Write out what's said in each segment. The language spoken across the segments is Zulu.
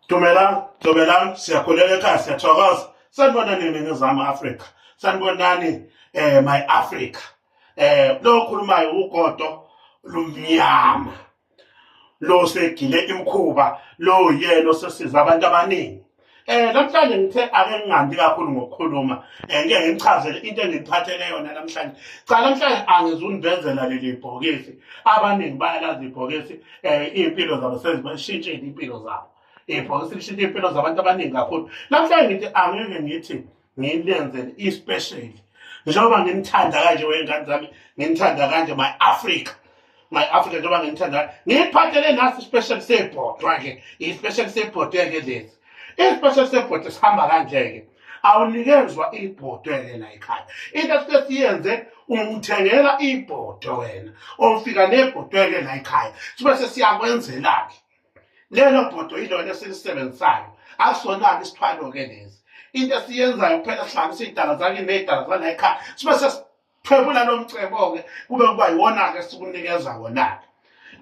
Dumelang, dumelang, siyakhuleka ekhaya siyathokoza. Sanibonani Ningizimu Afrika. Sanibonani my Africa. Lo okhulumayo ugodo lumnyama. Lo segile imkhuba, lo yena osesiza abantu abaningi. Namhlanje ngithe ake ngingandi kakhulu ngokukhuluma. Ngeke ngichazele into engiphathele yona namhlanje. Cha namhlanje angizunivezela leli bhokisi. Abaningi bayalazi ibhokisi iy'mpilo zabo sezibashintshile iy'mpilo zabo. Ibhokisi lishintshe iy'mpilo zabantu abaningi kakhulu. Namhlanje ngithi angeke ngithi ngilenzele i-special. Njengoba nginithanda kanje wey'ngane zami, nginithanda kanje my Africa. My Africa njengoba nginithanda ngiyiphathele nasi i-special sebhodwa-ke i-special sebhodwe-ke lesi i-special sebhodwe sihamba kanje-ke awunikezwa ibhodwe-ke la ekhaya into esike siyenze ungithengela ibhodwe wena ofika nebhodwe-ke la ekhaya sibe sesiyakwenzela-ke lelo bhodwe yilona esilisebenzisayo akusona-ke isithwalo-ke lesi into esiyenzayo kuphela sihlanganisa iy'dala zakini ney'dala zala ekhaya sibe thwebula lo mcebo-ke kube kuba yiwona-ke sikunikeza wona-ke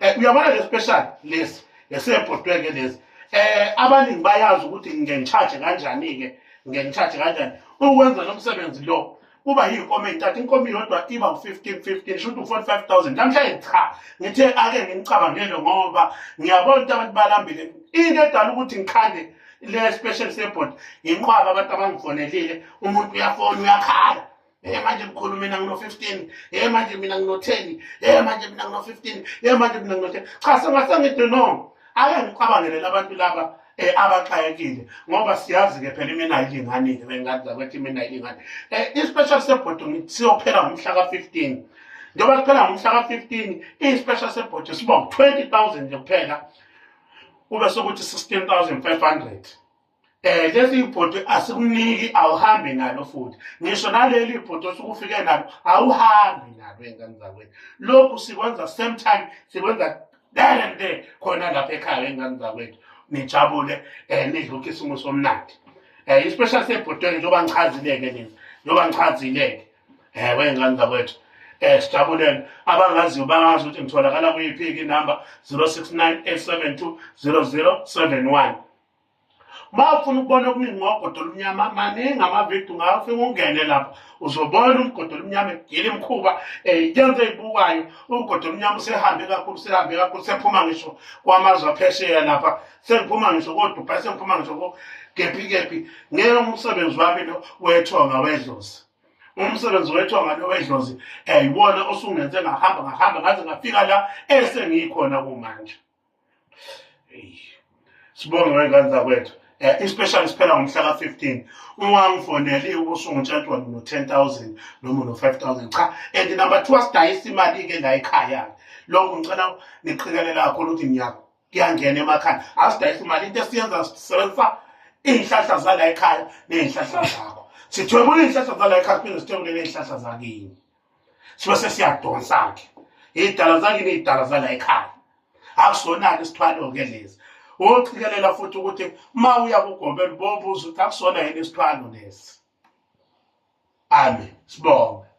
um uyabona le special lesi lesebhodwe-ke lesi um abaningi bayazi ukuthi ngingengishaje kanjani-ke ngingengishaje kanjani ukwenza lo msebenzi lo kuba yiy'nkomo ey'ntathu inkomo iyodwa iba u-15 15 shuthi u-45 000 namhlanje cha ngithe ake nginicabangele ngoba ngiyabona ukuthi abantu balambile into edala ukuthi ngikhande le special sebhodi yinqwaba abantu abangifonelile umuntu uyafona uyakhala. Hey manje mkhulu mina ngino-15, hey manje mina ngino-10, hey manje mina ngino-15, hey manje mina ngino-10. Cha sengase ngithi no. Ake ngicabangele labantu laba abaxakekile ngoba siyazi-ke phela imina ayilingani-ke bengane zakwethu imina ayilingani. I-special sebhodo siyophela ngomhla ka-15. Njengoba siphela ngomhla ka-15, i-special sebhodo siba u-20 000 nje kuphela. Kube sokuthi 16 500. Leli ibhodo asikuniki awuhambi nalo futhi ngisho naleli ibhodo osukufike nalo awuhambi nalo ey'ngane zakwethu lokhu sikwenza same time sikwenza there and there khona lapha ekhaya ey'ngane zakwethu nijabule nidle ukhisimusi omnandi i-special sebhodweni njengoba ngichazile-ke lezi njengoba ngichazile-ke wey'ngane zakwethu sijabulele abangaziyo bangazi ukuthi ngitholakala kuyiphi-ke inamba 069 872 0071. Uma ufuna ukubona okuningi ngogodo olumnyama maningi amavidiyo ungafika ungene lapha uzobona umgodo olumnyama egila imikhuba yenze ey'bukayo ugodo olumnyama usehambe kakhulu usehambe kakhulu sephuma ngisho kwamazwe aphesheya lapha sengiphuma ngisho koDubai sengiphuma ngisho kephi kephi ngeke umsebenzi wami lo wethonga wedlozi umsebenzi wethonga lo wedlozi yiwona osungenze ngahamba ngahamba ngaze ngafika la esengikhona kumanje. Sibonge wengane zakwethu. I-special siphela ngomhla ka-15. Ungangifoneli ubusungitshela ukuthi wena uno-10 000 noma uno-5 000 cha. And number 2 asidayisa imali-ke la ekhaya. Lokhu ngicela niqikelele kakhulu ukuthi kuyangena emakhaya. Asidayisa imali into esiyenza sisebenzisa iy'nhlahla zala ekhaya ney'nhlahla zakho. Sithwebula iy'nhlahla zala ekhaya siphinde sithwebule ney'nhlahla zakini. Sibe sesiyadonsa-ke. Iy'dala zakini iy'dala zala ekhaya. Akusona-ke isithwalo-ke lezi. Woqikelela futhi ukuthi uma uya kugobela ubobuza ukuthi akusona yini isithwalo lesi. Amen. Sibonge.